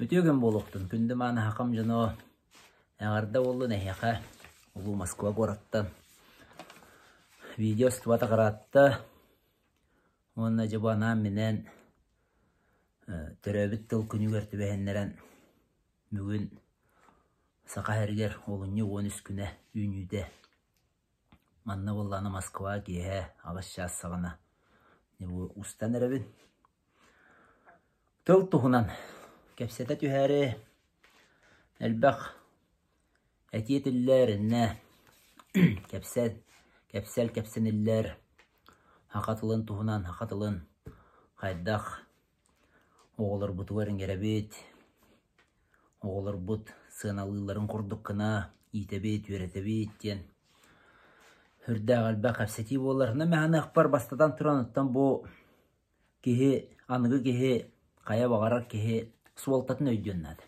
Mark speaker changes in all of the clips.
Speaker 1: Үтүө күн буолуохтун, күндү мааны хахам дьоно! Эҕэрдэ буоллун эһиэхэ улуу Москва куораттан. Видео устубата ыраатта уонна дьэ бу анаан-минээн төрөөбүт тыл күнүгэр түбэһиннэрэн бүгүн Саха сиригэр олунньу 13 күнэ үүнүүтэ Манна буоллаҕына Москва киэһэ 8 чаас саҕана устан эрэбин. Тыл туһунан кэпсэтэ түһээри элбэх этии этиллэр, иннэ кэпсэл, кэпсэл кэпсэниллэр, саха тылын туһунан, саха тылын хайдах оҕолорбутугар иҥэрэбит, оҕолорбут сыаналыылларын курдук гына иитэбит, үөрэтэбит диэн сүрдээх элбэх кэпсэтии буолар. Онно мин саныахпар бастатан туран оттон бу киһи, аныгы киһи, хайа баҕарар киһи суолтатын өйдүөн наада.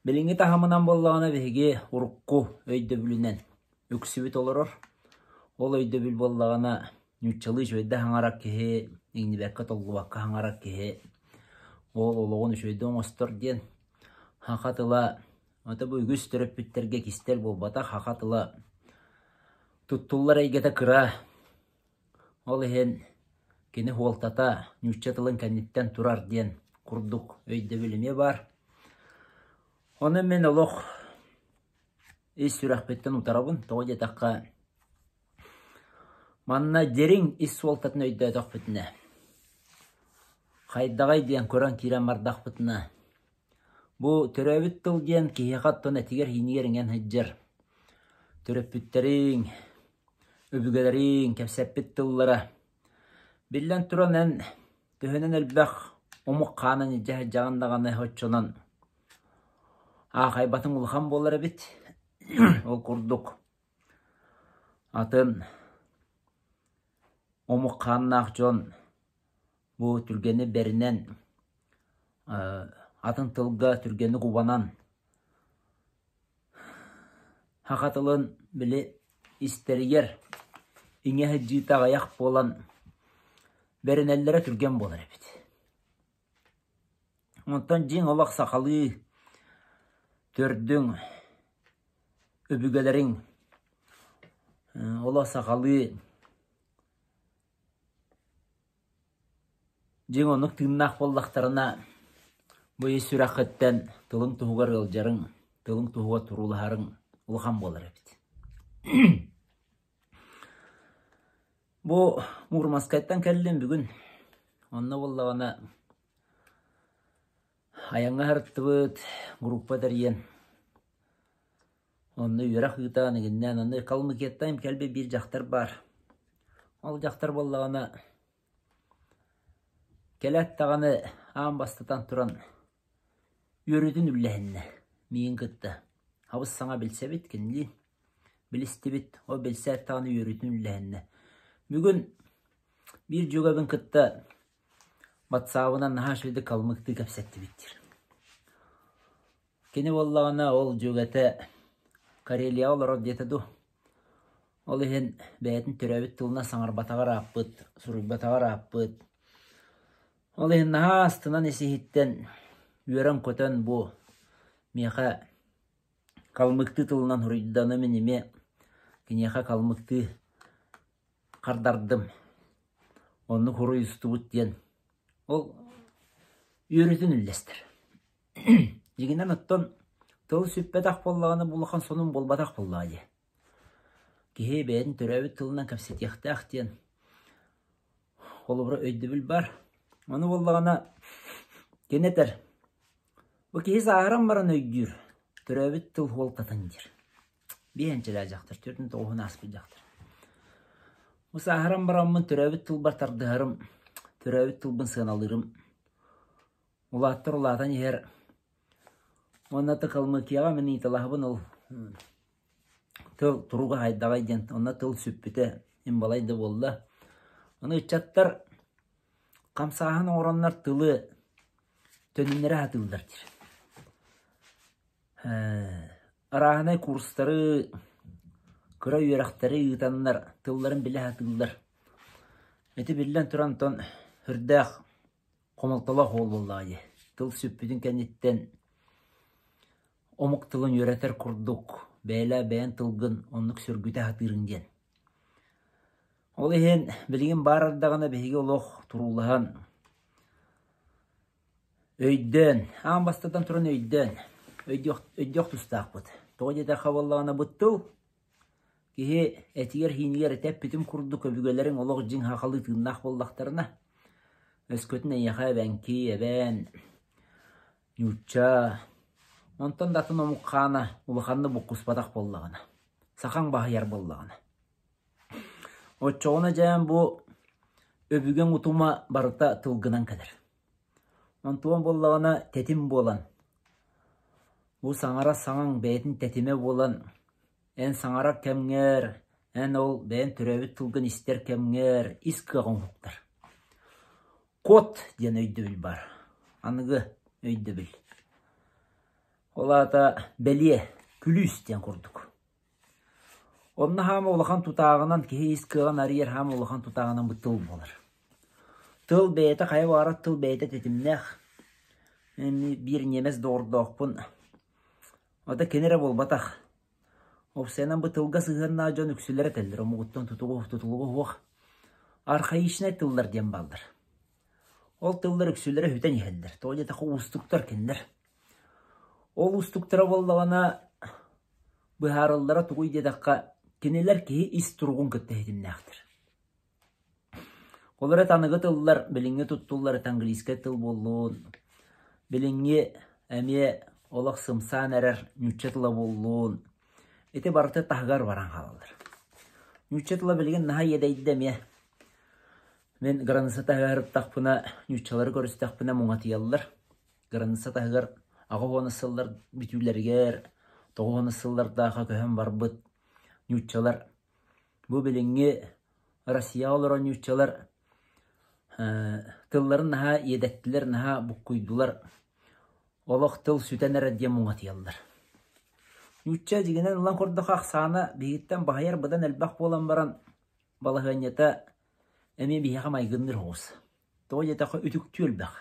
Speaker 1: Билиҥҥи таһымынан буоллаҕына биһиги урукку өйдөбүлүнэн үксүбүт олорор. Ол өйдөбүл буоллаҕына ньууччалыы үчүгэйдик саҥарар киһи, иҥнибэккэ-толлубакка саҥарар киһи ол олоҕун үчүгэйдик оҥостор диэн саха тыла ата бу үгүс төрөппүттэргэ кистэл буолбатах саха тыла туттуллар эйгэтэ кыра. Ол иһин кини суолтата ньуучча тылын кэнниттэн турар диэн курдук өйдөбүл эмиэ баар. Ону мин олох ис сүрэхпиттэн утарабын. Тоҕо диэтэххэ, манна дириҥ ис суолтатын өйдөөтөхпүтүнэ, хайдаҕай диэн көрөн киирэн бардахпытына, бу төрөөбүт тыл диэн киһиэхэ оттон этигэр-иинигэр иҥэн сылдьар төрөппүттэриҥ, өбүгэлэриҥ кэпсэппит тыллара. Биллэн туран, эн төһөнөн элбэх омук хаанын илдьэ сылдьаҕын даҕаны оччонон Аахайбатыҥ улахан буолар эбит. Ол курдук атын омук хааннаах дьон бу түргэни бэринэн атын тылга түргэнник убанан саха тылын били истэригэр иҥэ сылдьыыта аҕыйах буолан бэринэллэрэ түргэн буолар эбит. Онтон дьиҥ олох сахалыы төрдүҥ, өбүгэлэриҥ олох сахалыы дьиҥ оннук тыыннаах буоллахтарына бу ис сүрэххиттэн тылыҥ туһугар ыалдьарыҥ, тылыҥ туһугар туруулаһарыҥ улахан буолар эбит. Бу Мурманскайтан кэллим бүгүн. Онно буоллаҕына айаҥҥа сырыттыбыт, группа тэрийэн. Онно үөрэх ыытан, игиннээн, онно Калмыкияттан кэлбит биир дьахтар баар. Ол дьахтар буоллаҕына кэлээт даҕаны аан бастатан туран үөрүүтүн үллэһиннэ миигин кытта. Абыс-саҥа билсэбит кинилиин. Билистибит, ол билсээт даҕаны үөрүүтүн үллэһиннэ. Бүгүн биир дьүөгэбин кытта батсаабынан наһаа үчүгэйдик калмыктыы кэпсэттибит диир. Кини буоллаҕына ол дьүөгэтэ Карелияҕа олорор диэтэ дуу. Ол иһин бэйэтин төрөөбүт тылынан саҥарбатаҕар ааппыт, суруйбатаҕар ааппыт. Ол иһин наһаа астынан ис-иһиттэн үөрэн-көтөн бу миэхэ калмыктыы тылынан суруйданы мин эмиэ киниэхэ калмыктыы хардардым. Оннук суруйустубут диэн ол үөрүүтүн үллэстэр. Дьиҥинэн оттон тыл сүппэтэх буоллаҕына бу улахан сонун буолбатах буоллаҕа дии. Киһи бэйэтин төрөөбүт тылынан кэпсэтиэхтээх диэн холобура өйдөбүл баар. Ону буоллаҕына кини этэр Бу киһи сааһыран баран өйдүүр, төрөөбүт тыл суолтатын диир. Биэһэнчэлээх дьахтар, 49-ун ааспыт дьахтар. Бу сааһыран бараммын төрөөбүт тылбар тардыһарым, төрөөбүт тылбын сыаналыырым. Улааттар улаатан иһэр. Уонна Калмыкияҕа мин ыйыталаһабын ол тыл туруга хайдаҕай диэн, онно тыл сүппүтэ им балай да буолла. Ону ыччаттар хамсааһын оҥороннор тылы төнүннэрэ сатыыллар диир. Арааһынай курстары, кыра үөрэхтэри ыытаннар тылларын билэ сатыыллар. Ити биллэн туран, онтон сүрдээх хомолтолоох уол буоллаҕа дии. Тыл сүппүтүн кэнниттэн омук тылын үөрэтэр курдук бэйэлээ бэйэн тылгын оннук сөргүтэ сатыырыҥ диэн. Ол иһин билигин баар ардаҕына биһиги олох туруулаһан өйдөөн, аан бастатан туран өйдөөн, өйдүөх, өйдүөх тустаахпыт. Тоҕо диэтэххэ буоллаҕына бу тыл киһи этигэр-сиинигэр этэппитим курдук өбүгэлэриҥ олох дьиҥ сахалыы тыыннаах буоллахтарына, өскөтүн эйиэхэ эбэҥки, эбээн, нуучча, онтон да атын омук хаана улаханнык буккуспатах буоллаҕына, сахаҥ баһыйар буоллаҕына. Оччоҕуна дьээн бу өбүгэҥ утума барыта тылгынан кэлэр. Онтуон буоллаҕына тэтим буолан, бу саҥарар саҥаҥ бэйэтин тэтимэ буолан, эн саҥарар кэмҥэр, эн ол бэйэҥ төрөөбүт тылгын истэр кэмҥэр ис кыаҕыҥ уһуктар. Код диэн өйдөбүл баар, аныгы өйдөбүл. Ол аата бэлиэ, күлүүс диэн курдук. Онно хаама улахан тутааҕынан киһи ис кыаҕын арыйар хаама улахан тутааҕынан бу тыл буолар. Тыл бэйэтэ хайа баҕарар тыл бэйэтэ тэтимнээх. Мин биир ньиэмэс доҕордоохпун. Ото кини эрэ буолбатах. Уопсайынан бу тылга сыһыаннаах дьон үксүлэрэ этэллэр, омугуттан тутулуга тутулуга суох архаичнай тыллар диэн бааллар. Ол тыллар үксүлэрэ сүтэн иһэллэр. Тоҕо диэтэххэ уустуктар кинилэр. Ол уустуктара буоллаҕына быһаарыллара тугуй диэтэххэ, кинилэр киһи ис туругун кытта ситимнээхтэр. Ол эрэ аныгы тыллар билиҥҥи туттуллар это английскай тыл буоллун, билиҥҥи эмиэ олох сымсаан эрэр нуучча тыла буоллун, ити барыта таһыгар баран хаалаллар. Нуучча тыла билигин наһаа иэдэйдэ эмиэ. Мин граница таһыгар сырыттахпына, нууччалары көрүстэхпинэ муҥатыйаллар. Граница таһыгар 80 сыллар бүтүүлэригэр, 90 сыллардаахха көһөн барбыт нууччалар бу билиҥҥи Россияҕа олорор нууччалар тылларын наһаа иэдэттилэр, наһаа буккуйдулар, олох тыл сүтэн эрэр диэн муҥатыйаллар. Нуучча дьиҥинэн ылан көрдөххө ахсаана биһигиттэн баһыйар быдан элбэх буолан баран балаһыанньата эмиэ биһиэхэ майгынныыр оҕус. Тоҕо диэтэххэ үтүктүү элбэх.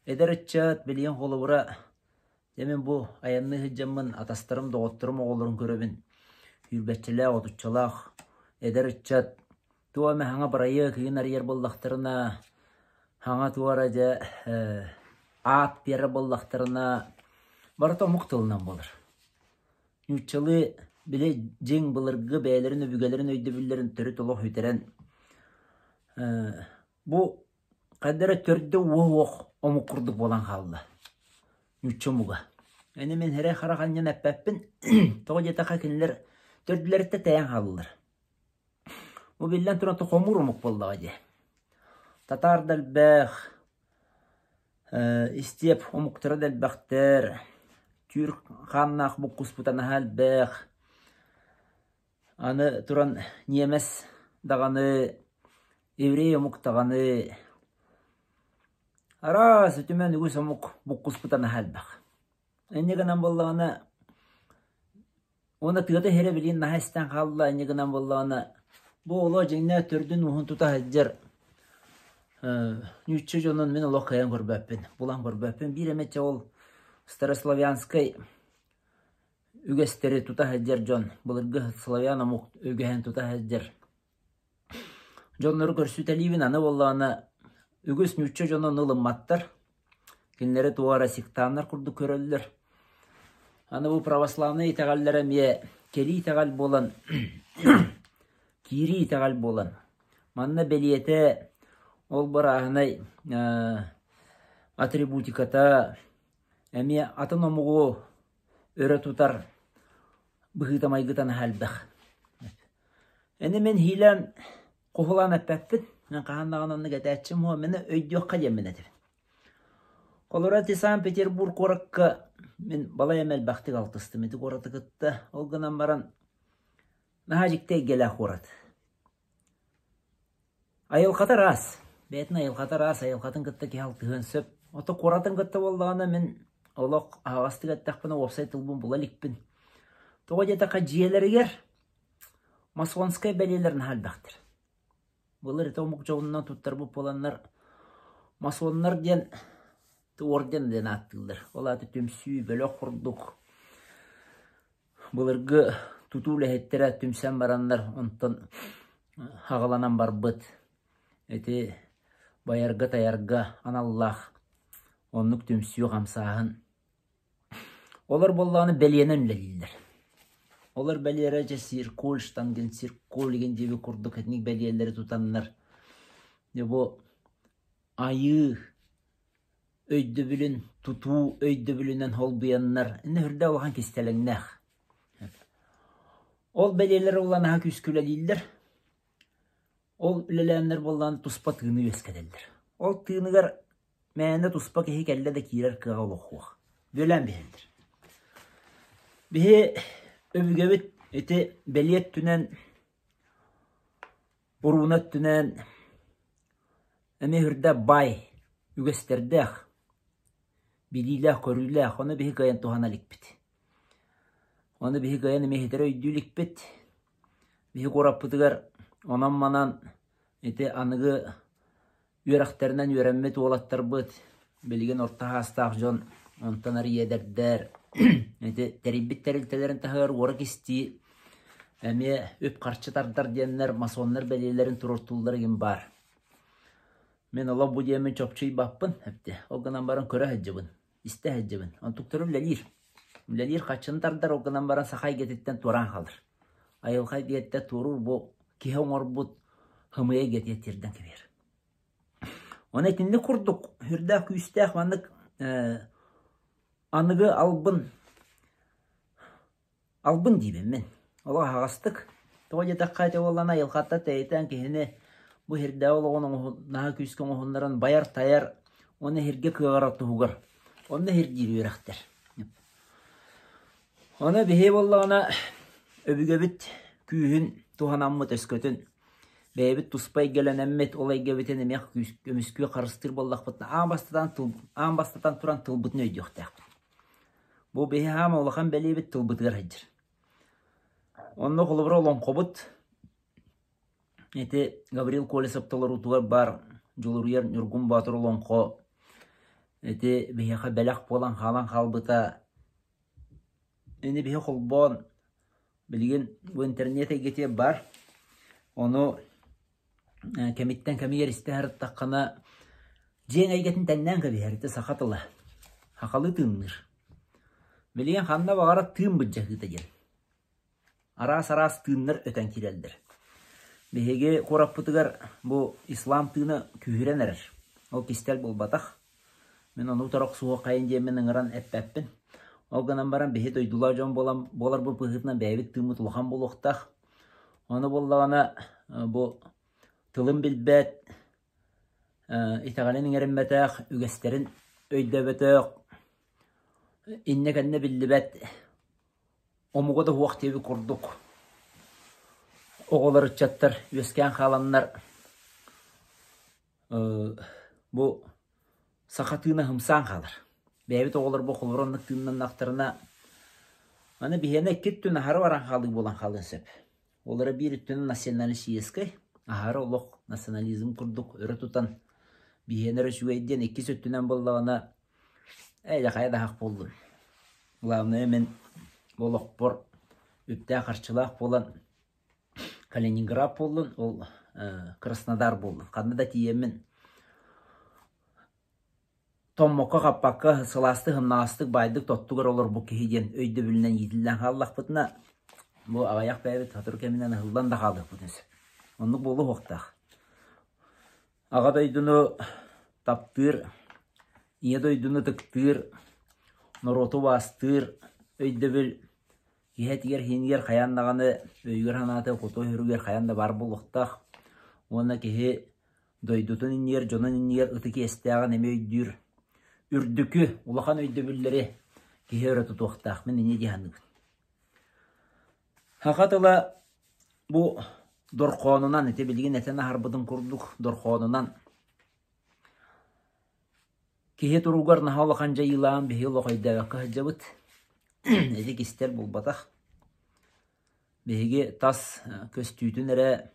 Speaker 1: Эдэр ыччат билигин холобура дьэ мин бу айанныы сылдьаммын атастарым, доҕотторум оҕолорун көрөбүн. Сүүрбэччэлээх, отуччалаах эдэр ыччат туох эмэ саҥа бырайыак ыйын арыйар буоллахтарына, саҥа туох эрэ дьэ аат биэрэр буоллахтарына барыта омук тылынан буолар. Нууччалыы били дьиҥ былыргы бэйэлэрин өбүгэлэрин өйдөбүллэрин төрүт олох сүтэрэн бу хайда эрэ төрдө уоһуох омук курдук буолан хаалла нуучча омуга. Ини мин сирэй-харах анньан эппэппин, тоҕо диэтэххэ кинилэр төрдүлэриттэн тэйэн хааллылар. Бу биллэн туран хомуур омук буоллаҕа дии. Татаар да элбэх, истиэп омуктара да элбэхтэр, түүр хааннаах буккуспута наһаа элбэх. Аны туран ньиэмэс даҕаны, еврей омук даҕаны араас үтүмэн үгүс омук буккуспута наһаа элбэх. Инньэ гынан буоллаҕына Уонна тыата иһэрэ билигин наһаа истэн хаалла, инньэ гынан буоллаҕына, бу олох дьиҥнээх төрдүн-ууһун тута сылдьар нуучча дьонун мин олох кыайан көрбөппүн, булан көрбөппүн. Биир эмэ чэ ол старославянскай үгэстэри тута сылдьар дьон, былыргы славян омук үгэһин тута сылдьар Дьоннору көрсүтэлиибин, аны буоллаҕына үгүс нуучча дьоно ону ылымматтар. Кинилэри туох эрэ сектаннар курдук көрөллөр. Аны бу православнай итэҕэллэрэ эмиэ кэлии итэҕэл буолан, киирии итэҕэл буолан, манна бэлиэтэ ол бырааһынай атрибутиката эмиэ атын омугу өрө тутар быһыыта-майгыта наһаа элбэх. Ини мин иһиилээн хоһулаан эппэппин, мин хаһан даҕаны оннук этээччим уо, мин өйдүөххэ диэммин этэбин. Холобура ити Санкт-Петербург куоракка мин балай эмэ элбэхтик алтыстым ити куораты кытта. Ол гынан баран наһаа дьикти эйгэлээх куорат. Айылҕата ыраас, бэйэтин айылҕата ыраас, айылҕатын кытта киһи алтыһыан сөп. Ото куоратын кытта буоллаҕына мин олох аһаҕастык эттэхпинэ уопсай тылбын була иликпин. Тоҕо диэтэххэ дьиэлэригэр масонскай бэлиэлэр наһаа элбэхтэр. Былыр ити омук дьонунан туттарбыт буоланнар масоннар диэн. Орден диэн ааттыыллар. Ол аата түмсүү, бөлөх курдук былыргы тутуу үлэһиттэрэ түмсэн бараннар онтон аҕаланан барбыт ити байарга-тайарга аналлаах оннук түмсүү хамсааһын. Олор буоллаҕына бэлиэнэн үлэлииллэр. Олор бэлиэрэ дьэ циркуль, штангенциркуль игин диэбит курдук итинник бэлиэлэри тутаннар дьэ бу айыы өйдөбүлүн тутуу өйдөбүлүнэн холбуйаннар иннэ үрдэ улахан кистэлэҥнээх. Ол бэлиэлэр уланаһа күүскэ үлэлииллэр. Ол үлэлээннэр буоллаан туспа тыыны үөскэтэллэр. Ол тыыныгар мээнэ туспа киһи кэллэ да киирэр кыаҕа олохуох. Бүөлээн биһэллэр. Биһи өбүгэбит ити бэлиэ өттүнэн Урууна өттүнэн эмиэ үрдэ баай үгэстэрдээх, билиилээх-көрүүлээх, ону биһи кыайан туһана иликпит. Ону биһи кыайан эмиэ ситэри өйдүү иликпит. Биһи куораппытыгар онон-манан ити аныгы Үөрэхтэринэн үөрэммит уолаттарбыт, билигин орто саастаах дьон, онтон арыйа эдэрдэр ити тэрийбит тэрилтэлэрин таһыгар уора кистии эмиэ үп-харчы тардар диэннэр масоннар бэлиэлэрин туруортууллар игин баар. Мин олох бу диэммин чопчуйбаппын эбитэ. Ол гынан баран көрө сылдьабын, истэ сылдьабын. Онтуктара үлэлиир. Үлэлиир харчыны тардар, ол гынан баран саха эйгэтиттэн туораан хаалар. Айылҕа эйгэтиттэн туоруур бу киһи оҥорбут һымыйа эйгэтигэр тиэрдэн кэбиһэр. Ону итинник курдук сүрдээх күүстээх маннык аныгы албын албын диибин мин. Олох аһаҕастык. Тоҕо диэтэххэ ити уоллана айылҕаттан тэйитэн киһини бу сирдээҕи олоҕун оҥоһун наһаа күүскэ оҥоһуннаран байар-тайар уонна сиргэ кыаҕырар туһугар онно сирдиир үөрэхтэр. Ону биһи буоллаҕына өбүгэбит күүһүн туһанаммыт өскөтүн бэйэбит туспа эйгэлэнэммит, ол эйгэбитин эмиэ көмүскүү харыстыыр буоллахпытына аан бастатан тыл аан бастатан туран тылбытын өйдүөхтээхпит. Бу биһи хаама улахан бэлиэбит тылбытыгар сылдьар. Онно холобура олоҥхобут ити Гаврил Колесов толоруутугар баар Дьулуруйар Ньургун Боотур олоҥхо ити биһиэхэ бэлэх буолан хаалан хаалбыта Ини биһи холбоон билигин бу интернет эйгэтигэр баар. Ону кэмиттэн кэмигэр истэ сырыттаххына дьиэҥ эйгэтин тэҥнээн кэбиһэр ити саха тыла. Сахалыы тыынныыр. Билигин ханна баҕарар тыын былдьаһыыта диэн. Араас-араас тыыннар өтөн киирэллэр. Биһиги куораппытыгар бу ислам тыына күүһүрэн эрэр. Ол кистэл буолбатах. Мин ону утары охсуһуоххайын диэммин ыҥыран эппэппин. Ол гынан баран биһи дойдулаах дьон буолан буоларбыт быһыытынан бэйэбит тыыммыт улахан буолуохтаах. Ону буоллаҕына бу тылын билбэт, итэҕэлин иҥэриммэтэх, үгэстэрин өйдөөбөтөх, иннэ-кэннэ биллибэт омуга да уһуох диэбит курдук оҕолор, ыччаттар үөскээн хааланнар бу саха тыына ымсаан хаалар. Бэйэбит оҕолорбут холобур оннук тыыннаннахтарына аны биһиэнэ икки өттүн аһары баран хаалыы буолан хаалыан сөп. Олоро биир өттүнэн националистическай, аһары олох национализм курдук өрө тутан биһиэнэ эрэ үчүгэй диэн иккис өттүнэн буоллаҕына ээ хайа да аһах буоллун. Главное мин олохпор үптээх-харчылаах буолан Калининград буоллун, ол Краснодар буоллун. Ханна да тиийэммин томмокко-хаппакка сылаастык, ымнаҕастык, баайдык тоттугар олорбут киһи диэн өйдөбүлүнэн иитиллэн хааллахпытына, бу аҕыйах бэйэбит сотору кэминэн ыһыллан да хаалыахпытын сөп. Оннук буолуо суохтаах. Аҕа дойдуну таптыыр, Ийэ дойдуну ытыктыыр, норуоту убаастыыр өйдөбүл киһи этигэр-сиинигэр хайаан даҕаны өйүгэр-санаатыгар, кутугар-сүрүгэр хайаан да баар буолуохтаах. Уонна киһи дойдутун иннигэр, дьонун иннигэр ытык иэстээҕин эмиэ өйдүүр. Үрдүкү, улахан өйдөбүллэри киһи өрө тутуохтаах. Мин инньэ дии саныыбын. Саха тыла бу дорхоонунан, ити билигин этэн аһарбытым курдук, дорхоонунан Киһи туругар наһаа улахан дьайыылааҕын биһиги олох өйдөөбөккө сылдьабыт. Ити кистэл буолбатах. Биһиги тас көстүүтүн эрэ,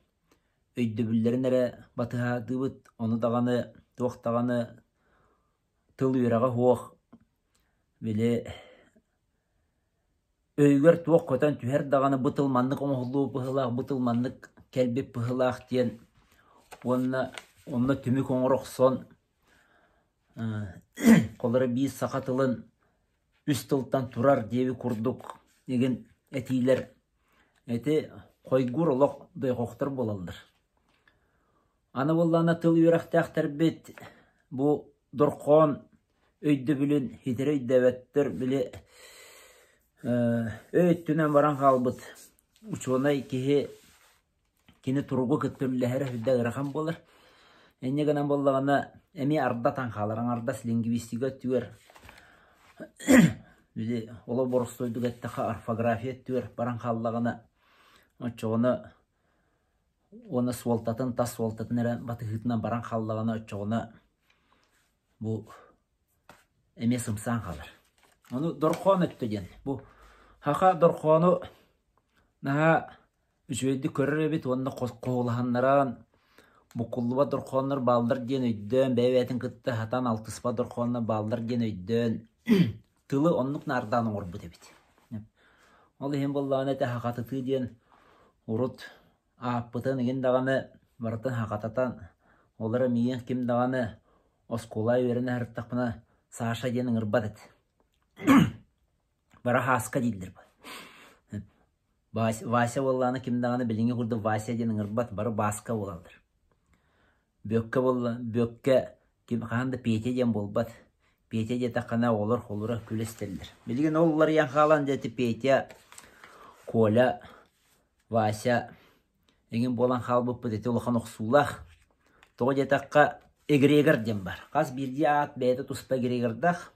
Speaker 1: өйдөбүллэрин эрэ батыһаатыыбыт, ону даҕаны туох даҕаны тыл үөрэҕэ суох, били өйүгэр туох көтөн түһэр даҕаны бу тыл маннык оҥоһуллубут быһыылаах, бу тыл маннык кэлбит быһыылаах диэн уонна онно түмүк оҥоро охсон холоро биир саха тылын үс тылтан турар диэбит курдук игин этиилэр ити хойгуур олох дойҕохтор буолаллар. Аны буоллаҕына тыл үөрэхтээхтэрбит бу дорхоон өйдөбүлүн ситэри өйдөөбөттөр, били өй өттүнэн баран хаалбыт учуонай киһи кини туругу кытта үллэһэрэ сүрдээх ыарахан буолар. Инньэ гынан буоллаҕына эмиэ ардатан хаалар, аҥардас лингвистика өттүгэр били олох боростуойдук эттэххэ орфография өттүгэр баран хааллаҕына оччоҕуна уонна суолтатын тас суолтатын эрэ батыһыытынан баран хааллаҕына оччоҕуна бу эмиэ сымсаан хаалар. Ону дорхоон өттө диэн. Бу саха дорхоону наһаа үчүгэйдик көрөр эбит уонна хоһулаһыннаран буккуллубат дорхооннор бааллар диэн өйдөөн, бэйэ-бэйэтин кытта сатаан алтыспат дорхооннор бааллар диэн өйдөөн тылы оннук наардаан оҥорбут эбит. Ол иһин буоллаҕына этэ хахатытыы диэн урут ааппытын игин даҕаны барытын хахататан олоро миигин ким даҕаны оскуола үөрэнэ сырыттахпына Саша диэн ыҥырбат этэ. Бара Һааска дииллэр. Вася буоллаҕына ким даҕаны билиҥҥи курдук Вася диэн ыҥырбат, бары Бааска буолаллар. Бүөккэ буолла, Бүөккэ ким хаһан да Петя диэн буолбат. Петя диэтэххинэ оҕолор холура күлэ истэллэр. Билигин ол уларыйан хаалан диэти Петя, Коля, Вася эҥин буолан хаалбыппыт ити улахан охсуулаах. Тоҕо диэтэххэ эгрегор диэн баар. Хас биирдии аат бэйэтэ туспа эгрегордаах.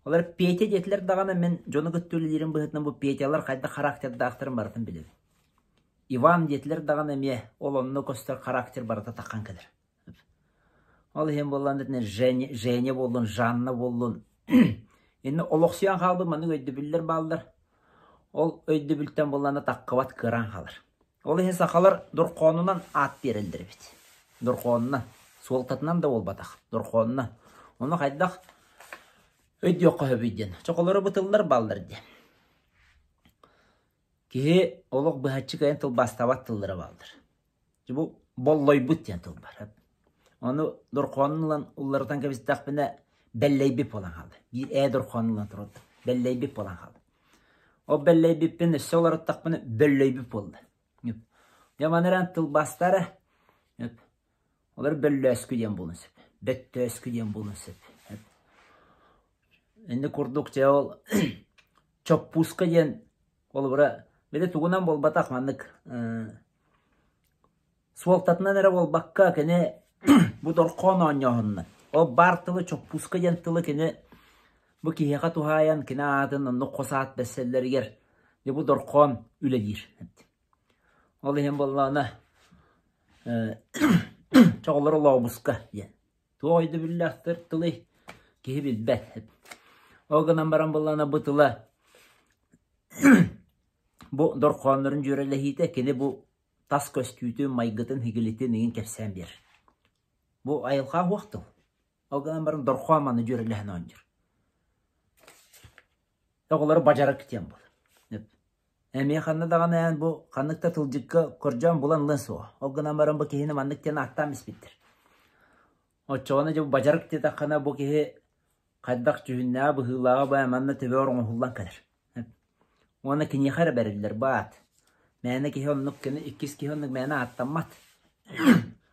Speaker 1: Олор Петя диэтилэр даҕаны мин дьону кытта үлэлиирим быһыытынан бу Петялар хайдах характердаахтарын барытын билэбин. Иван диэтилэр даҕаны эмиэ ол онно көстөр характер барыта таххан кэлэр. Ол иһин буоллан Женя, Женя буоллун, Жанна буоллун иннэ олохсуйан хаалбыт маннык өйдөбүллэр бааллар. Ол өйдөбүлтэн буоллаҕына таххыбат кыараан хаалар. Ол иһин сахалар дорхоонунан аат биэрэллэр эбит. Дорхоонунан. Суолтатынан да буолбатах. Дорхоонунан. Ону хайдах өйдүөххэ сөбүй диэн. Чоколору бытыллар бааллар диэн. Киһи олох быһаччы кыайан тылбаастаабат тыллара бааллар. Бу боллойбут диэн тыл бар. Ону дорхоонун ылан улларытан кэбистэхпинэ бэллэйбит буолан хаалла. Биир ээ дорхоонун ылан турар. Бэллэйбит буолан хаалла. Ол бэллэйбиппин өссө уларыттахпына бөллөйбүт буолла. Дьэ маны эрэн тылбаастара олор бөллөөскү диэн буолуон сөп. Бөттөөскү диэн буолуон сөп. Инни курдук дьэ ол чоппууска диэн холобура били тугунан буолбатах маннык суолтатынан эрэ буолбакка кини бу дорхоон оонньооһунна. Ол баар тылы чоппууска диэн тылы кини бу киһиэхэ туһаайан кини аатын оннук хос аат бэссэллэригэр дьэ бу дорхоон үлэлиир. Ол иһин буоллаҕына чоҕолору лообуска диэн. Туох өйдөбүллээхтэр тылый киһи билбэт. Ол гынан баран буоллаҕына бу тыла бу дорхооннорун дьүөрэлэһиитэ кини бу тас көстүүтүн, майгытын, һигилитин игин кэпсээн биэрэр. Бу айылҕа уох тыл. Ол гынан баран дорхоон маны дьүөрэлэһэн оонньуур. Оҕолору бадьарык диэн буолар. Эмиэ ханна даҕаны эн бу ханнык да тылдьыкка көрдьөөн булан ылыан суоҕа. Ол гынан баран бу киһини маннык диэн ааттаан испиттэр. Оччоҕуна дьэ бу бадьарык диэтэххинэ бу киһи хайдах дьүһүннээҕэ, быһыылааҕа бу манна төбө оҥоһуллан кэлэр. Уонна киниэхэ эрэ бэриллэр бу аат. Мээнэ киһи оннук кини иккис киһи оннук мээнэ ааттаммат.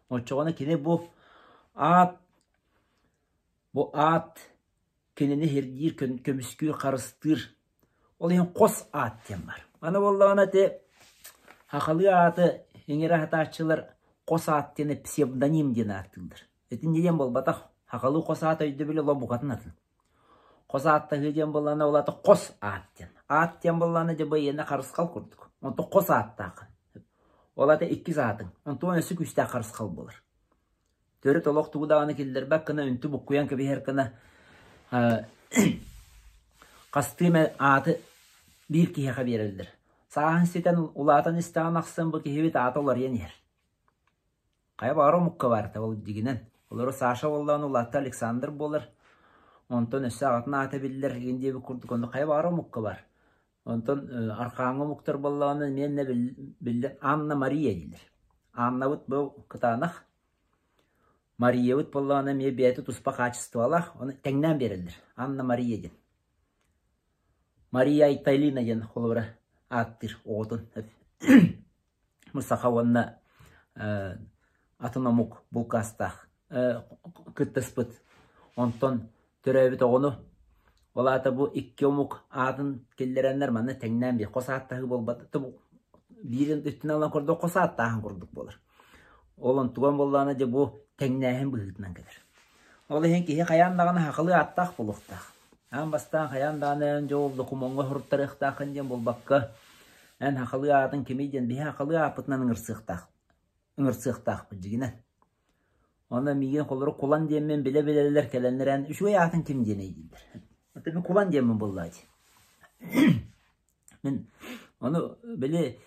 Speaker 1: Оччоҕуна кини бу аат бу аат кинини сирдиир, көмүскүүр, харыстыыр. Ол иһин хос аат диэн баар. Аны буоллаҕына ити сахалыы ааты иҥэрэ сатааччылар хос аат диэни псевдоним диэн ааттыыллар. Итинньэ диэн буолбатах. Сахалыы хос аат өйдөбүлэ олох букатын атын. Хос ааттаһыы диэн буоллаҕына ол аата хос аат диэн. Аат диэн буоллаҕына дьэ бу эйиэнэ харысхал курдук. Онтон хос ааттааххын. Ол аата иккис аатыҥ. Онтон өссө күүстээх харысхал буолар. Төрүт олох тугу даҕаны киллэрбэт гына үнтү буккуйан кэбиһэр гына хастыы эмэ ааты биир киһиэхэ биэрэллэр. Сааһын ситэн улаатан истэҕин ахсын бу киһибит аата уларыйан иһэр. Хайа баҕар омукка баар ол дьигинэн. Олору Саша буоллаҕына улаатта Александр буолар. Онтон өссө аҕатын аата биллэр игин диэбит курдук онно хайа баҕар омукка бар. Онтон арҕааҥҥы омуктар буоллаҕына эмиэ биллэр Анна Мария дииллэр. Аннабыт бу кытаанах, Мариябыт буоллаҕына эмиэ бэйэтэ туспа хаачыстыбалаах, ону тэҥнээн биэрэллэр. Анна Мария диэн. Мария Айталина диэн холобура ааттыыр оҕотун. Бу саха уонна атын омук булкаастаах кыттыспыт. Онтон төрөөбүт оҕону, ол аата бу икки омук аатын киллэрэннэр манна тэҥнээн биир хос ааттаһыы буолбат. Биирин өттүнэн ылан көрдөх хос ааттааһын курдук буолар. Ол онтуган буоллаҕына дьэ бу тэҥнээһин быһыытынан кэлэр. Ол иһин киһи хайаан даҕаны сахалыы ааттаах буолуохтаах. Аан бастаан хайаан даҕаны эн дьэ ол докумуоҥҥа суруттарыахтааххын диэн буолбакка, эн сахалыы аатыҥ кимий диэн биһи сахалыы ааппытынан ыҥырсыахтаах ыҥырсыахтаахпыт дьигинэн. Онно миигин холорук Кулан диэммин билэ-билэлэр кэлэннэр эн үчүгэй аатыҥ ким диэний дииллэр. Ата мин Кулан диэммин буоллаа дии. Мин ону били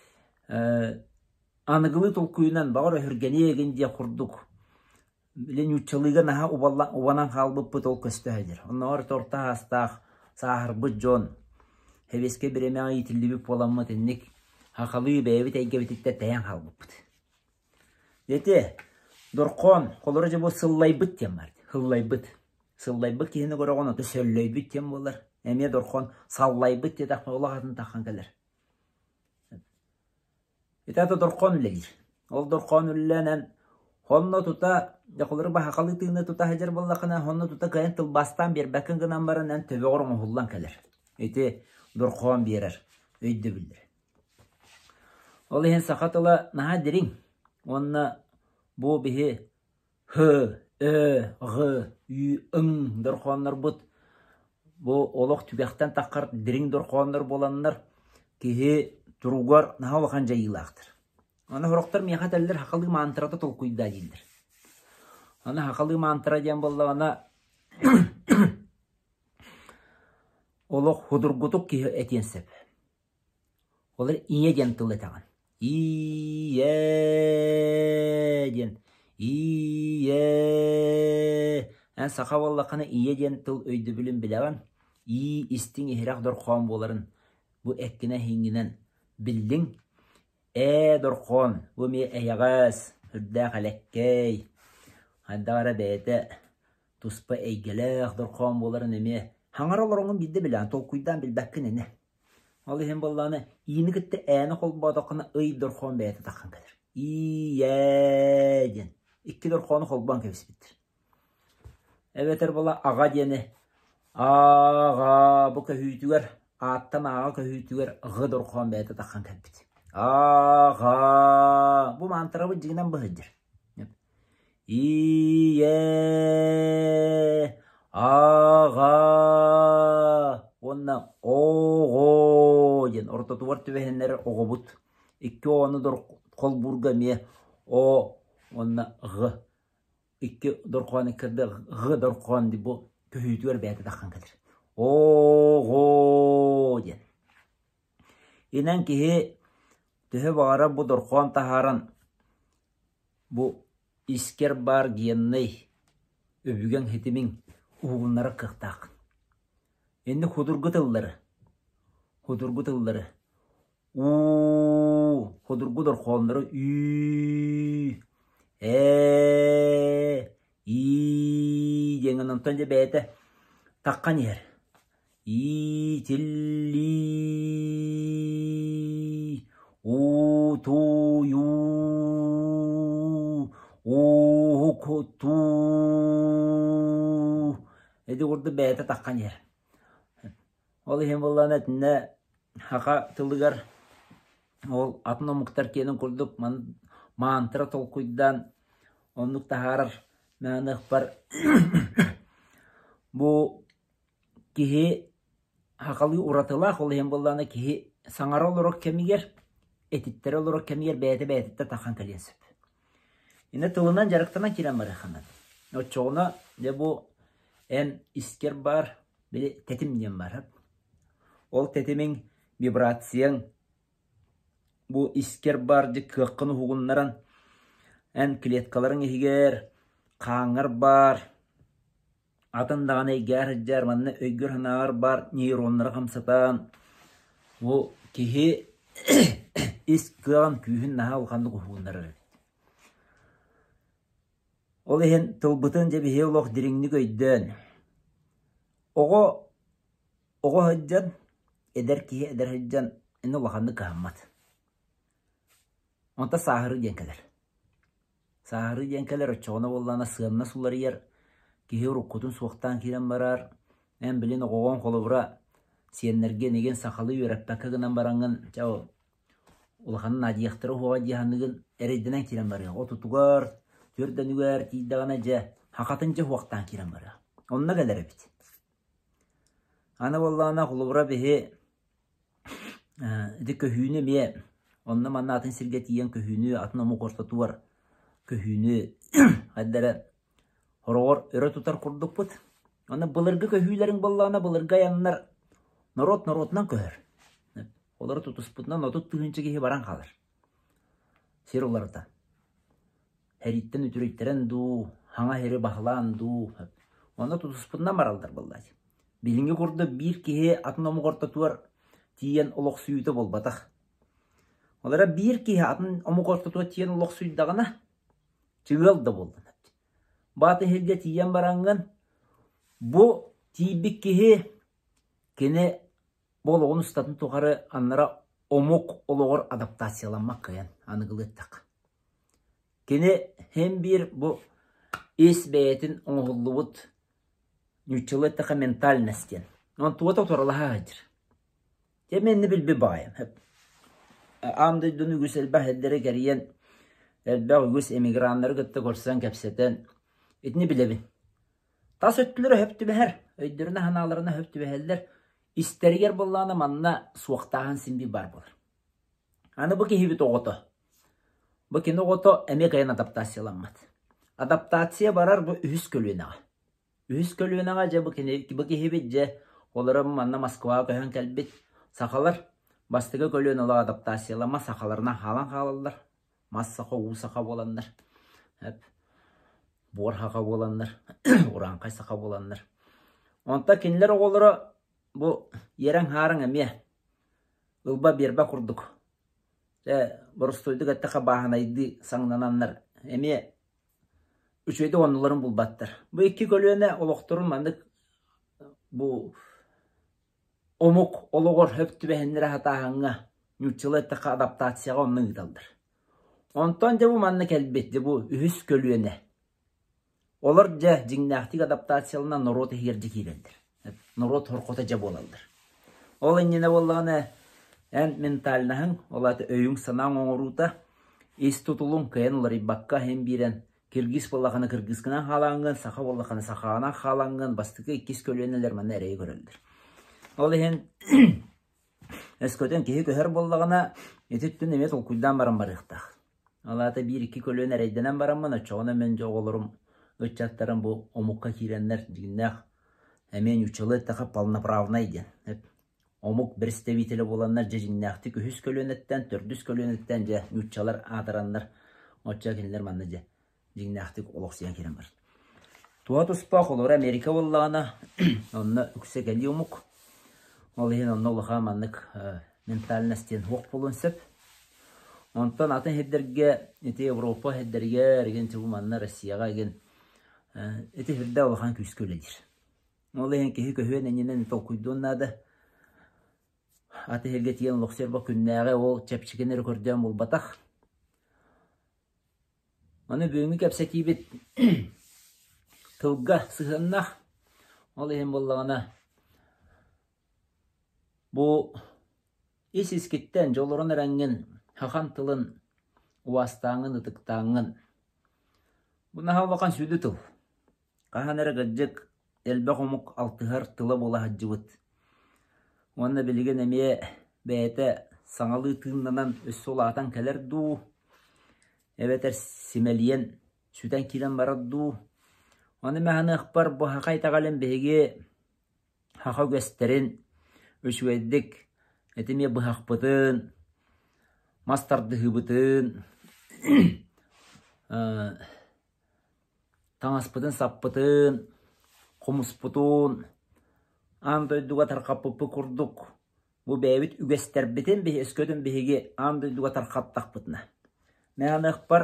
Speaker 1: аныгылыы толкуйунан баҕар өһүргэниэ игин диэх курдук Били нууччалыыга наһаа убанан хаалбыппыт ол көстө сылдьар. Оннооҕор орто саастаах сааһырбыт дьон сэбиэскэй бириэмэҕэ иитиллибит буоламмыт инник сахалыы бэйэбит эйгэбититтэн тэйэн хаалбыппыт. Ити дорхоон холоро дьэ бу сыллайбыт диэн баар. Сыллайбыт. Сыллайбыт киһини көрөҕүн ото сөллөйбүт диэн буолар. Эмиэ дорхоон саллайбыт диэтэхпинэ олох атын таххан кэлэр. Ити ата дорхоон үлэлиир. Ол дорхоон үлэлээн хонно тута дьахалары баһахалыы тыыны тута сылдьар буоллаххына, хонно тута кыайан тылбаастаан биэрбэккин гынан баран эн төбөҕөр оҥоһуллан кэлэр. Ити дорхоон биэрэр өйдөбүллэр. Ол иһин саха тыла наһаа дириҥ уонна бу биһи Һ, Ө, Ҕ, Ү, Ҥ дорҕооннорбут бу олох түгэхтэн таххар дириҥ дорҕооннор буоланнар киһи туругар наһаа улахан дьайыылаахтар. Аны сорохтор миэхэ этэллэр сахалыы маантырата толкуйдаа дииллэр. Аны сахалыы маантыра диэн буоллаҕына олох судургутук киһи этиэн сөп. Ол ийэ диэн тыл этэҕин. Ийээ диэн. Ийээ. Эн саха буоллаххына ийэ диэн тыл өйдөбүлүн билэҕин. Ии истиҥ иһирэх дорхоон буоларын бу эккинэн-иһиҥҥинэн биллиҥ. Ээ дорхоон, бу эмиэ эйэҕэс, үрдээх элэккэй, хайдах эрэ бэйэтэ туспа эйгэлээх дорхоон буоларын эмиэ хаҥара олороҥҥун биирдэ билэҕин, толкуйдаан билбэккин ини. Ол иһин буоллаҕына иини кытта ээни холбоотоххуна ый дорхоон бэйэтэ таххан кэлэр. Иийээ диэн икки дорхоону холбоон кэбиспиттэр. Эбэтэр буола аҕа диэни ааҕа бу көһүүтүгэр ааттан ааҕа көһүүтүгэр ҕ дорхоон бэйэтэ таххан кэлбит. Ааҕа бу маантарабыт дьиҥинэн быһыдьыр. Ийээ, аҕаа уонна оҕоо диэн ортотугар түбэһиннэрэр оҕобут. Икки оҕону холбуурга эмиэ о уонна ҕ икки дорҕоон иккирдэ ҕ дорҕоон бу көһүүтүгэр бэйэтэ таххан кэлэр. Оҕоо диэн. Инэн киһи төһө баҕарар бу дорҕоон таһааран Бу искэр баар геннай өбүгэҥ ситимиҥ уһугуннарар кыахтааххын. Инник судургу тыллары, судургу тыллары уу, судургу дорхооннору үү, ээ, ии диэҥҥин онтон дьэ бэйэтэ таххан иһэр. Иитиллии, утуйуу, уһуктуу ити курдук бэйэтэ таххан иһэр. Ол иһин буоллаҕына итиннэ саха тылыгар ол атын омуктар киэнин курдук мантра толкуйдаан оннук таһаарар мааныахпар бу Киһи сахалыы уратылаах, ол иһин буоллаҕына киһи саҥара олорор кэмигэр, этиттэрэ олорор кэмигэр бэйэтэ бэйэтиттэн таххан кэлиэн сөп. Иннэ тылынан дьарыктанан киирэн барыахха наада. Оччоҕуна дьэ бу эн искэр баар били тэтим диэн баар. Ол тэтимиҥ, вибрацияҥ бу искэр баар дьэ кыаххын уһугуннаран эн клеткаларыҥ иһигэр, хааҥҥар баар. Атын даҕаны эйгээр сылдьар, манна өйгөр-санааҕар баар нейроннары хамсатан, бу киһи ис кыаҕын, күүһүн наһаа улаханнык уһугуннарар эбит. Ол иһин тылбытын дьэ биһиги олох дириҥник өйдөөн, оҕо оҕо сылдьан, эдэр киһи эдэр сылдьан иннэ улаханнык кыһаммат. Онтон сааһырыы диэн кэлэр. Сааһырыы диэн кэлэр, оччоҕуна буоллаҕына сыаннас уларыйар, киһи уруккутун суохтаан киирэн барар, эн билин оҕоҕун холобура сиэннэргин игин сахалыы үөрэппэккэ гынан бараҥҥын чэ улаханын наадыйыахтара уһуоҕа дии саныыгын эрэйдэнэн киирэн барыа. Отутугар, төрдөнүгэр тиийдэҕинэ дьэ хахатын дьэ уһуохтаан киирэн барыа. Онно кэлэр эбит. Аны буоллаҕына холобура биһи Ити көһүүнү эмиэ онно-манна атын сиргэ тиийэн көһүүнү, атын омук ортотугар көһүүнү хайда эрэ хороҕор өрө тутар курдукпут. Онно былыргы көһүүлэриҥ буоллаҕына, былыргы айаннар норуот норуотунан көһөр. Олору тутуспутунан 30 тыһыынча киһи баран хаалар. Сир уларыта. Эриттэн үтүрүйтэрэн дуу, хаҥа сири баһылаан дуу, онно тутуспутунан бараллар буоллааччы. Билиҥҥи курдук биир киһи атын омук ортотугар тиийэн олохсуйуута буолбатах. Ол эрэ биир киһи атын омук ортотугар тиийэн олохсуйдаҕына, чыгыал да буоллун. Баат иһиргэ тиийэн бараҥҥын, бу тиийбит киһи кини бу олоҕун устатын тухары аннара омук олоҕор адаптацияламмат кыайан аныгылыы эттэххэ. Кини син биир бу ис бэйэтин оҥоһуллубут нууччалыы эттэххэ ментальность диэн. Онон туга да утарылаһа сылдьар. Дьэ мин билбит баҕайым. Аан дойдуну үгүс элбэх эрдэрэ кэрийэн, элбэх үгүс эмиграннары кытта көрсөн кэпсэтэн итини билэбин. Тас өттүлэрэ сөп түбэһэр, өйдөрүнэ-санааларына сөп түбэһэллэр. Истэригэр буоллаҕына манна суохтааһын син биир баар буолар. Аны бу киһибит оҕото. Бу кини оҕото эмиэ кыайан адаптацияламмат. Адаптация барар бу үһүс көлүөнэҕэ. Үһүс көлүөнэҕэ дьэ бу, кини, бу киһибит дьэ олорон манна Москваҕа көһөн кэлбит сахалар бастакы көлүөнэ олох адаптацияламмат сахаларынан хаалан хаалаллар. Мас саха, уу саха буоланнар. Буор саха буоланнар, урааҥхай саха буоланнар. Онтон кинилэр оҕолоро бу иэрэҥ-хаараҥ эмиэ ылба-биэрбэ курдук Дьэ, боростуойдук эттэххэ бааһынайдыы саҥнананнар эмиэ үчүгэйдик оннуларын булбаттар. Бу икки көлүөнэ олохторун маннык бу омук олоҕор сөп түбэһиннэрэ сатааһыҥҥа нууччалыы эттэххэ адаптацияҕа онно ыыталлар. Онтон дьэ бу манна кэлбит дьэ бу үһүс көлүөнэ Олор дьэ дьиҥнээхтик адаптацияланан норуот иһигэр дьэ киирэллэр. Норуот хорхото дьэ буолаллар. Ол иннинэ буоллаҕына эн ментальнаһыҥ, ол аата өйүҥ-санааҥ оҥоруута, ис тутулуҥ кыайан уларыйбакка иһин биэрэн киргиз буоллахына кыргызкынан хаалааҥҥын, саха буоллахына сахаҕынан хаалааҥҥын бастакы иккис көлүөнэлэр манна эрэйи көрөллөр. Ол иһин өскөтүн киһи көһөр буоллаҕына ити өттүн эмиэ толкуйдаан баран барыахтаах. Ол аата биир-икки көлүөнэ эрэйдэнэн бараммын, оччоҕуна мин дьэ оҕолорум, ыччаттарым бу омукка киирэннэр дьиҥнээх эмиэ нууччалыы эттэххэ полноправнай диэн омук представителэ буоланнар дьэ дьиҥнээхтик үһүс көлүөнэттэн, төрдүс көлүөнэттэн дьэ нууччалар аатыраннар оччо кинилэр манна дьэ дьиҥнээхтик олохсуйан киирэн барар. Туһа туспа холобура Америка буоллаҕына онно үксэ кэлии омук. Ол иһин онно улахан маннык ментальность диэн суох буолуон сөп. Онтон атын сирдэргэ ити Европа сирдэригэр игин бу манна Россияҕа игин ити сирдэ улахан күүскэ үлэлиир. Ол иһин киһи көһүөн иннинэ толкуйдуон наада. Аты сиргэ тиийэн олохсуйар бу күннээҕи ол чэпчэкини эрэ көрдөөн буолбатах. Аны бүгүҥҥү кэпсэтиибит тылга сыһыаннаах. Ол иһин буоллаҕына бу ис-искиттэн дьоллорун эрэҥҥин хахан тылын убаастааҥҥын, ытыктааҥҥын бу наһаа улахан сүдү тыл. Хаһан эрэ кырдьык элбэх омук алтыһар тыла буола сылдьыбыт. Уонна билигин эмиэ бэйэтэ саҥалыы тыыннанан өссө улаатан кэлэр дуу, эбэтэр симэлийэн сүтэн киирэн барар дуу. Ону мин саныахпар бу саха итэҕэлин биһиги саха үгэстэрин үчүгэйдик ити эмиэ быһахпытын, мас тардыһыыбытын таҥаспытын-саппытын, хомуспутун аан дойдуга тарҕаппыппыт курдук бу бэйэбит үгэстэрбитин өскөтүн биһиги аан дойдуга тарҕаттахпытына мээнэхпэр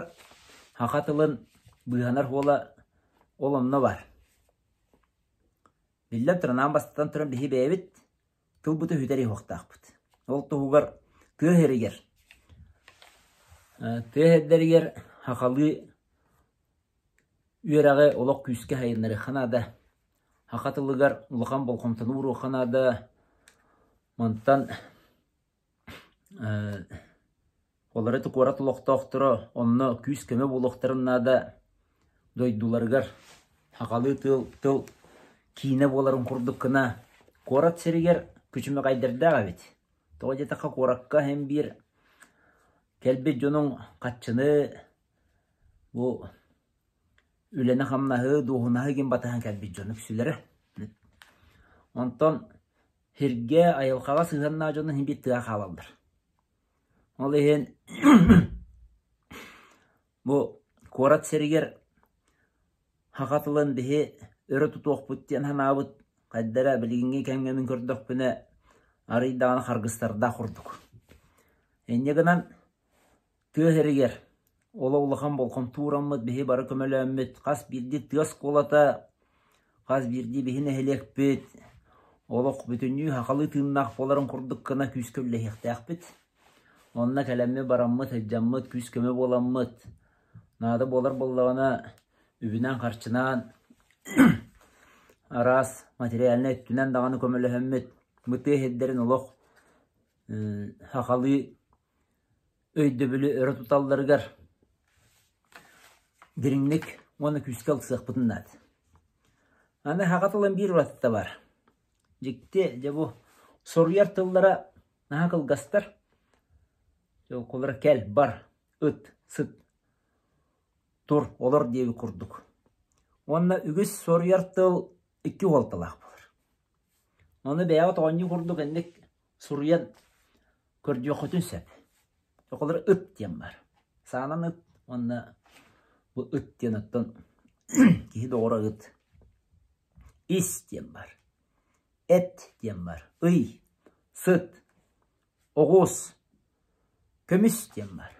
Speaker 1: саха тылын быыһанар уола ол онно баар. Биллэн туран, аан бастатан туран биһи бэйэбит тылбытын үтэр иһуохтаахпыт. Ол туһугар тыа сиригэр тыа сирдэригэр сахалыы үөрэҕи олох күүскэ сайыннарыахха наада. Саха тылыгар улахан болҕомтону ууруохха наада. Мантан Олор ити куорат олохтоохторо онно күүс-көмө буолуохтарын наада, дойдуларыгар сахалыы тыл тыл киинэ буоларын курдук гына куорат сиригэр күчүмэҕэйдэрдээх эбит. Тоҕо диэтэххэ куоракка иһин биир кэлбит дьонуҥ хаччыны бу үлэни-хамнаһы, дуоһунаһы игин батыһан кэлбит дьон үксүлэрэ. Онтон сиргэ, айылҕаҕа сыһыаннаах дьону иһин биир тыа хаалаллар. Ол иһин бу куорат сиригэр саха тылын биһи өрө тутуохпут диэн санаабыт хайда эрэ билиҥҥи кэмҥэ мин көрдөхпүнэ арыый даҕаны харгыстардаах курдук. Инньэ гынан Тыа сиригэр оло улахан болҕомто уураммыт, биһи бары көмөлөөммүт, хас биирдии тыа оскуолата, хас биирдии биһи нэһилиэкпит олох бүтүннүү сахалыы тыыннаах буоларын курдук гына күүскэ үлэлэһиэхтээхпит. Онно кэлэммит бараммыт, сылдьаммыт, күүс-көмө буоламмыт, наада буолар буоллаҕына үбүнэн-харчынан араас материальнай өттүнэн даҕаны көмөлөһөммүт, бу тыа сирдэрин олох сахалыы өйдөбүлү өрө туталларыгар дириҥник уонна күүскэ ылсыахпытын наада. Аны саха тылын биир уратыта баар. Дьикти, дьэ бу соруйар тыллара наһаа кылгастар. Холобура кэл, бар, ыт, сыт, тур, олор диэбит курдук. Уонна үгүс соруйар тыл икки уолталаах буолар. Ону бэйэҕит оонньуу курдук инник суруйан көрдүөххүтүн сөп. Оҕолор ыт диэн баар. Саанан ыт уонна бу ыт диэн оттон киһи доҕоро ыт. Ис диэн баар. Эт диэн баар. Ый, сыт, оҕус, көмүс диэн баар.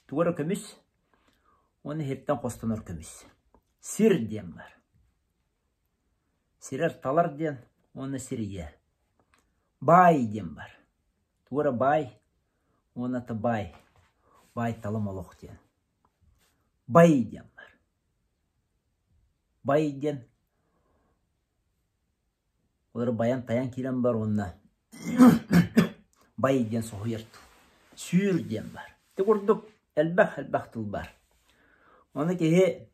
Speaker 1: Тугу эрэ көмүс уонна иһиттэн хостонор көмүс. Сир диэн баар. Сирэр талар диэн уонна сирийэ. Баай диэн баар. Туора баай уонна баай. Баай талым олох диэн. Бай диэн баар. Бай диэн олору байан-тайан киирэн бар уонна бай диэн соһуйар тыл. Сүүр диэн баар. Ити курдук элбэх-элбэх тыл баар. Ону киһи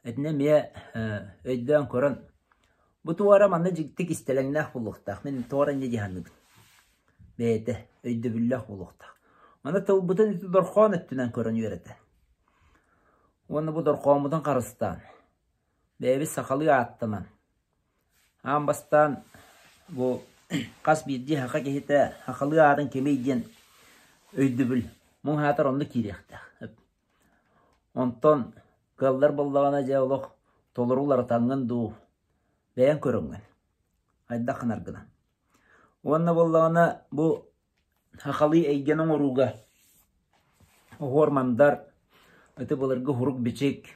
Speaker 1: Итини эмиэ өйдөөн көрөн, бу туора манна дьикти кистэлэҥнээх буолуохтаах, мин туора инньэ дии саныыбын. Бэйэтэ өйдөбүллээх буолуохтаах. Маны тылбытын ити дорхоон өттүнэн көрөн үөрэтэ. Уонна бу дорхооммутун харыстаан, бэйэбит сахалыы ааттанан, аан бастаан бу хас биирдии саха киһитэ сахалыы аатын кимий диэн өйдөбүл муҥ аатар онно киириэхтээх. Онтон кыаллар буоллаҕына дьэ олох толору уларытаҥҥын дуу, бэйэҥ көрөҥҥүн, хайдах гынаргынан. Уонна буоллаҕына бу сахалыы эйгэни оҥорууга оһуор-мандар, ити былыргы сурук-бичик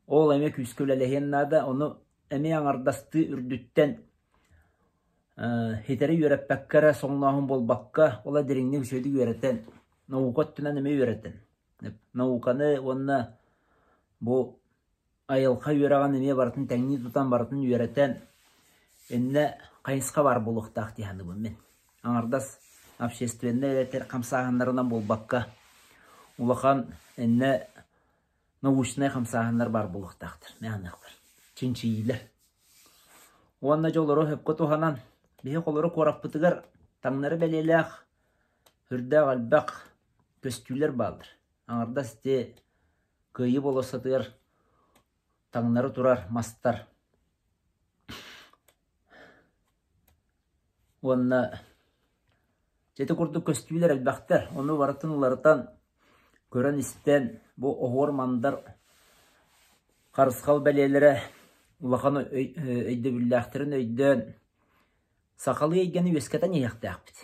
Speaker 1: ол эмиэ күүскэ үлэлэһиэн наада, ону эмиэ аҥардастыы үрдүттэн ситэри үөрэппэккэ эрэ соҥнооһун буолбакка, ол дириҥник үчүгэйдик үөрэтэн, наука өттүнэн эмиэ үөрэтэн, науканы уонна бу айылҕа үөрэҕин эмиэ барытын тэҥнии тутан барытын үөрэтэн, иннэ хайысха баар буолуохтаах дии саныыбын мин. Аҥардас общественнай эбэтэр хамсааһыннарынан буолбакка, улахан иннэ научнай хамсааһыннар баар буолуохтаахтар, мин саныахпар. Чинчийиилэр. Уонна дьэ олору сөпкө туһанан, биһи холоро куораппытыгар таҥнары бэлиэлээх сүрдээх элбэх көстүүлэр бааллар. Аҥардас ити Кыайыы болуоссатыгар таҥнары турар мастар уонна Дьэ ити курдук көстүүлэр элбэхтэр, ону барытын уларытан, көрөн-истэн, бу оһуор-мандар харысхал бэлиэлэрэ улахан өйдөбүллээхтэрин өйдөөн сахалыы эйгэни үөскэтэн иһиэхтээхпит.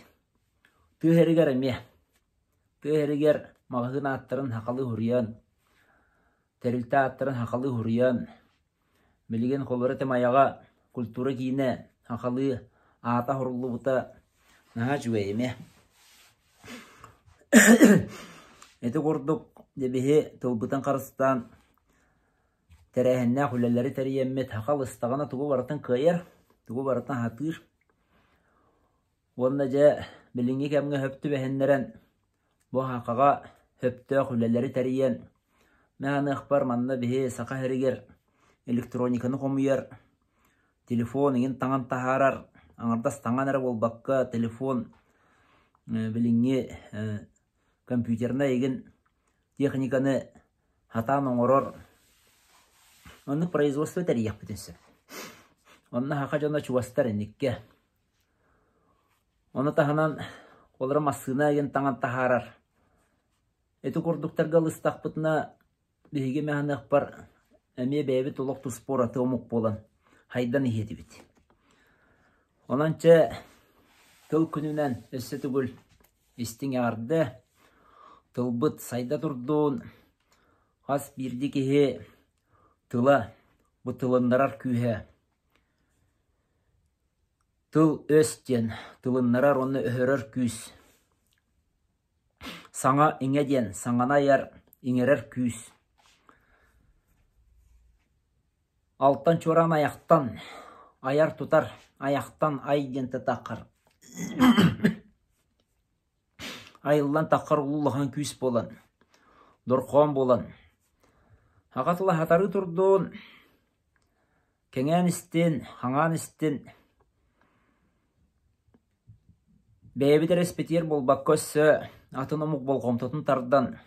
Speaker 1: Тыа сиригэр эмиэ. Тыа сиригэр маҕаһыын ааттарын сахалыы суруйан, тэрилтэ ааттарын сахалыы суруйан, билигин холобура этим айаҕа культура киинэ сахалыы аата суруллубута наһаа үчүгэй эмиэ. Ити курдук дьэ биһи тылбытын харыстаан тэрээһиннээх үлэлэри тэрийэммит саха ылыстаҕына тугу барытын кыайар, тугу барытын сатыыр. Уонна дьэ билиҥҥи кэмҥэ сөп түбэһиннэрэн бу сахаҕа сөптөөх үлэлэри тэрийэн мин саныахпар манна биһи Саха сиригэр электрониканы хомуйар, телефон иҥин таҥан таһаарар, аҥардас таҥан эрэ буолбакка телефон билиҥҥи компьютернай игин техниканы сатаан оҥорор оннук производство тэрийиэхпитин сөп. Онно саха дьоно чугастар инниккэ. Ону таһынан олору массыына игин таҥан таһаарар. Ити курдуктарга ылыстахпытына биһиги мэһаныахпар эмиэ бэйэбит олох туспа ураты омук буолан хайдан иһиэ этибит. Онон чэ тыл күнүнэн өссө төгүл истиҥ эҕэрдэ, тылбыт сайда турдун, хас биирдии киһи тыла бу тылыннарар күүһэ тыл-өс диэн тылыннарар уонна өһөрөр күүс. Саҥа-иҥэ диэн саҥаны айар, иҥэрэр күүс. Алтан чуораан айахтан, айар-тутар айахтан ай диэн таххар айыллан таххар улуу улахан күүс буолан, дорхоон буолан, аҕа тыла хатарыы турдун, кэҥээн истин, хаҥаан истин, бэйэбит эрэ испитигэр буолбакка өссө атын омук болҕомтотун тардан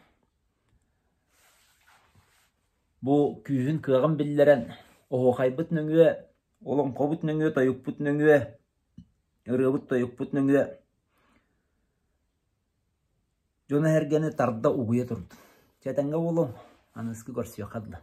Speaker 1: Бу күүһүн-кыаҕын биллэрэн, оһуохайбыт нөҥүө, олоҥхобут нөҥүө, тойукпут нөҥүө, ырыабыт-тойукпут нөҥүө дьону-сэргэни тарда угуйа турдун. Чэ, этэҥҥэ буолуҥ, аныгыскы көрсүөххэ дылы.